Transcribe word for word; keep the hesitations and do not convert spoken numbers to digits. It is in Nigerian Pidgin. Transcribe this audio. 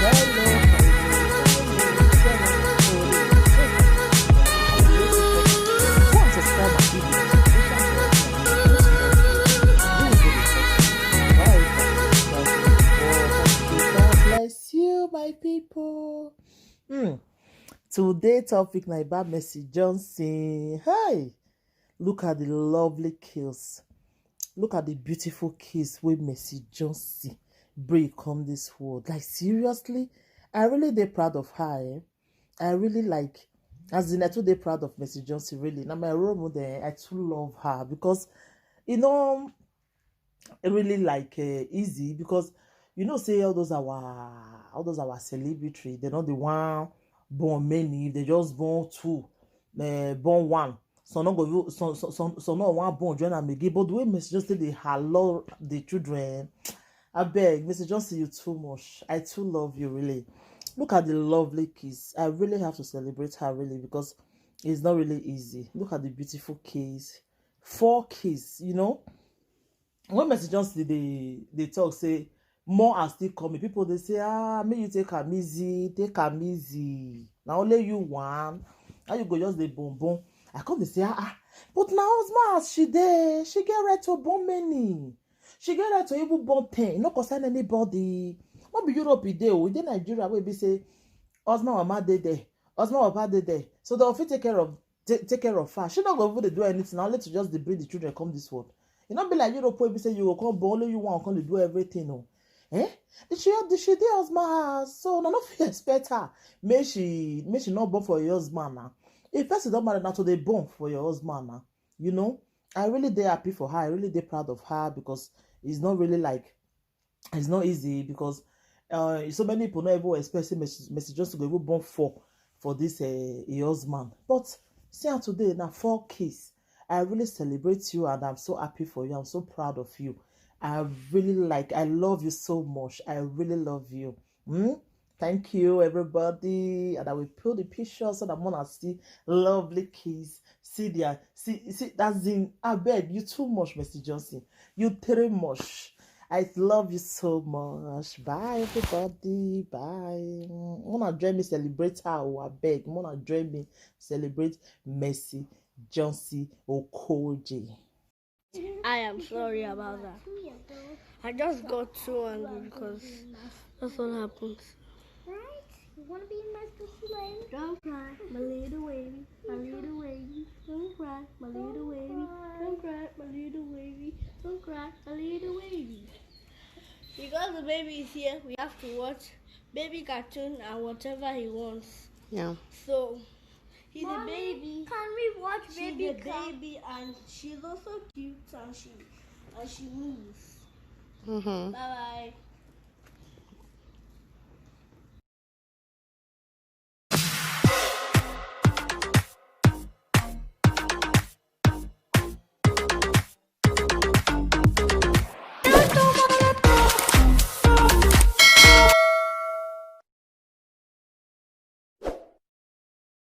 Hello, my people. Go and subscribe and give the notification bell. Who is it? Bye. God bless you, my people. Hmm. Today topic na about Mercy Johnson. Hi. Look at the lovely kiss. Look at the beautiful kiss wey Mercy Johnson bring come this world. Like, seriously, I really dey proud of her. Eh? I really like, as in, I too dey proud of Mercy Johnson. Really, na my role model. Eh? I too love her because, you know, really, like, uh, easy because, you know, say all those our all those our celebrity, they don't the one born many, they just born two, uh, born one. So no go some some some some no one born join am again. But the way Mercy Johnson dey hallow the children, I beg, Mercy Johnson, you too much. I too love you, really. Look at the lovely kiss. I really have to celebrate her, really, because it's not really easy. Look at the beautiful kiss. Four kiss, you know. When Mercy Johnson dey dey talk say more are still coming, people dey say, ah, make you take am easy, take am easy. Na only you one. How you go just dey boom boom? I come dey say, ah, ah. But na husband as she dey, she get right to born many. She get right to even born ten. E no concern anybody. No be Europe e dey o. E dey Nigeria wey be say husband mama dey there, husband papa dey there. So dem fit take care of take, take care of her. She no go even dey do anything. Na only to just dey bring the children come this world. E no be like Europe wey be say you go come born, only you one come dey do everything o. Eh? Did she did she dey husband house? So na no fit expect her. Make she make she no born for your husband now. If person don marry, na to dey born for your husband now. You know, I really dey happy for her. I really dey proud of her because it's not really like it's not easy because uh, so many people no even expect say Mercy Mercy Johnson go even born four for this uh, her husband. But see am today na four kids. I really celebrate you and I'm so happy for you. I'm so proud of you. I really like, I love you so much. I really love you. Hmm? Thank you, everybody. And I will put the pictures so that Mona see lovely kids. See their see see that's in I beg you too much, Mercy Johnson. You too much. I love you so much. Bye, everybody. Bye. Mona join me celebrate her. Oh, I beg. Mona join me celebrate Mercy Johnson Okoje. I am sorry about that. I just got too angry because that's what happened. Right? You want to be in my sister's lane? Don't cry, my little baby, my little baby. Don't cry, my little baby. Don't cry, my little baby. Don't cry, my little baby. Because the baby is here, we have to watch baby cartoon and whatever he wants. Yeah. So he's Mommy, a baby. Can we watch She's baby a cat? Baby and she's also cute and she and she moves. Mm-hmm. Bye bye.